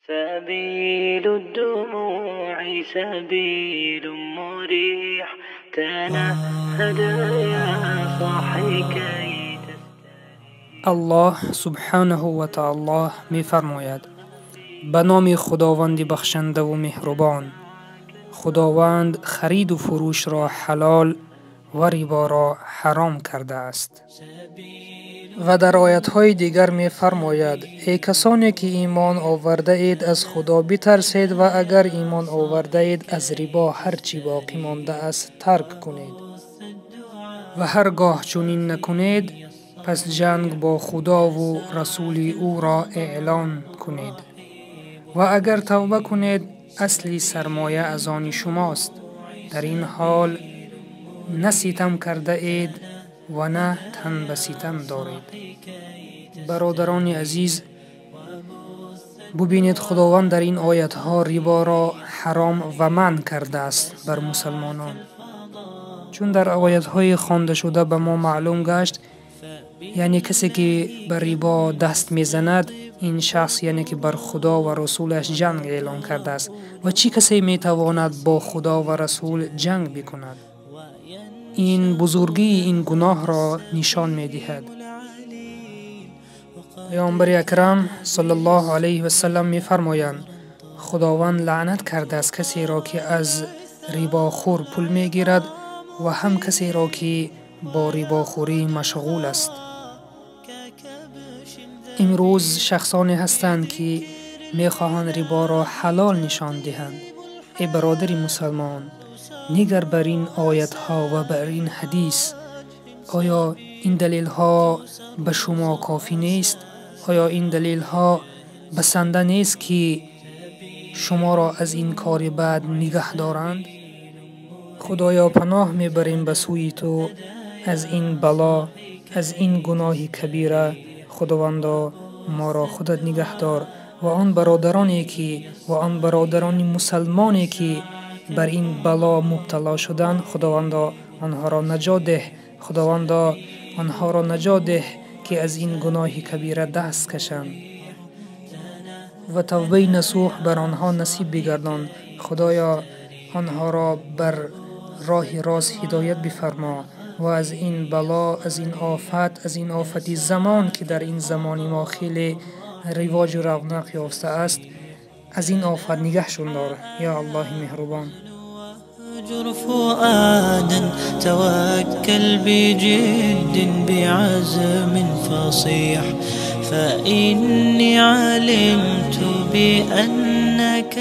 سبيل الدموع سبيل مريح تنهد يا صاحي كي تستريح. Аллоҳ субҳанаҳу ва таоло мефармояд: ба номи Худованди бахшандаву меҳрубон. Худованд хариду фурӯшро ҳалол ва риборо ҳаром кардааст. Ва дар оятҳои дигар мефармояд: эй касоне ки имон овардаед, аз Худо битарсед ва агар имон овардаед, аз рибо ҳар чӣ боқӣ мондааст тарк кунед. Ва ҳар гоҳ чунин накунед, пас ҷанг бо Худову расули ӯро эълон кунед. Ва агар тавба кунед, асли сармоя аз они шумост. Дар ин ҳол на ситам кардаед ва на тан ба ситам доред. Бародарони азиз, бубинед, Худованд дар ин оятҳо риборо ҳаром ва манъ кардааст бар мусалмонон. Чун дар оятҳои хондашуда ба мо маълум гашт, яъне касе ки ба рибо даст мезанад, ин шахс яъне ки бар Худо ва расулаш ҷанг эълон кардааст. Ва чӣ касе метавонад бо Худо ва расул ҷанг бикунад? Ин бузургии ин гуноҳро нишон медиҳад. Паёмбари акрам саллаллоҳу алайҳи васаллам мефармоянд: Худованд лаънат кардааст касеро ки аз рибохӯр пул мегирад ва ҳам касеро ки бо рибохӯрӣ машғул аст. Имрӯз шахсоне ҳастанд ки мехоҳанд риборо ҳалол нишон диҳанд. Эй бародари мусалмон, нигар бар ин оятҳо ва бар ин ҳадис. Оё ин далелҳо ба шумо кофӣ нест? Оё ин далелҳо басанда нест ки шуморо аз ин кори бад нигаҳ доранд? Худоё, паноҳ мебарем ба сӯи ту аз ин бало, аз ин гуноҳи кабира. Худовандо, моро худат нигаҳдор ва он бародароне ки ва он бародарони мусалмоне ки бар ин бало мубтало шуданд, Худовандо онҳоро наҷот деҳ. Худовандо онҳоро наҷот деҳ ки аз ин гуноҳи кабира даст кашанд ва тавбаи насӯҳ бар онҳо насиб бигардон. Худоё, онҳоро бар роҳи рост ҳидоят бифармо ва аз ин бало, аз ин офат, аз ин офати замон ки дар ин замони мо хеле ривоҷу равнақ ёфтааст, аз ин офат нигаҳшон дор, ё Аллоҳи меҳрубон. اهجر فؤادا توكل بجد بعزم فصيح فإني علمت بأنك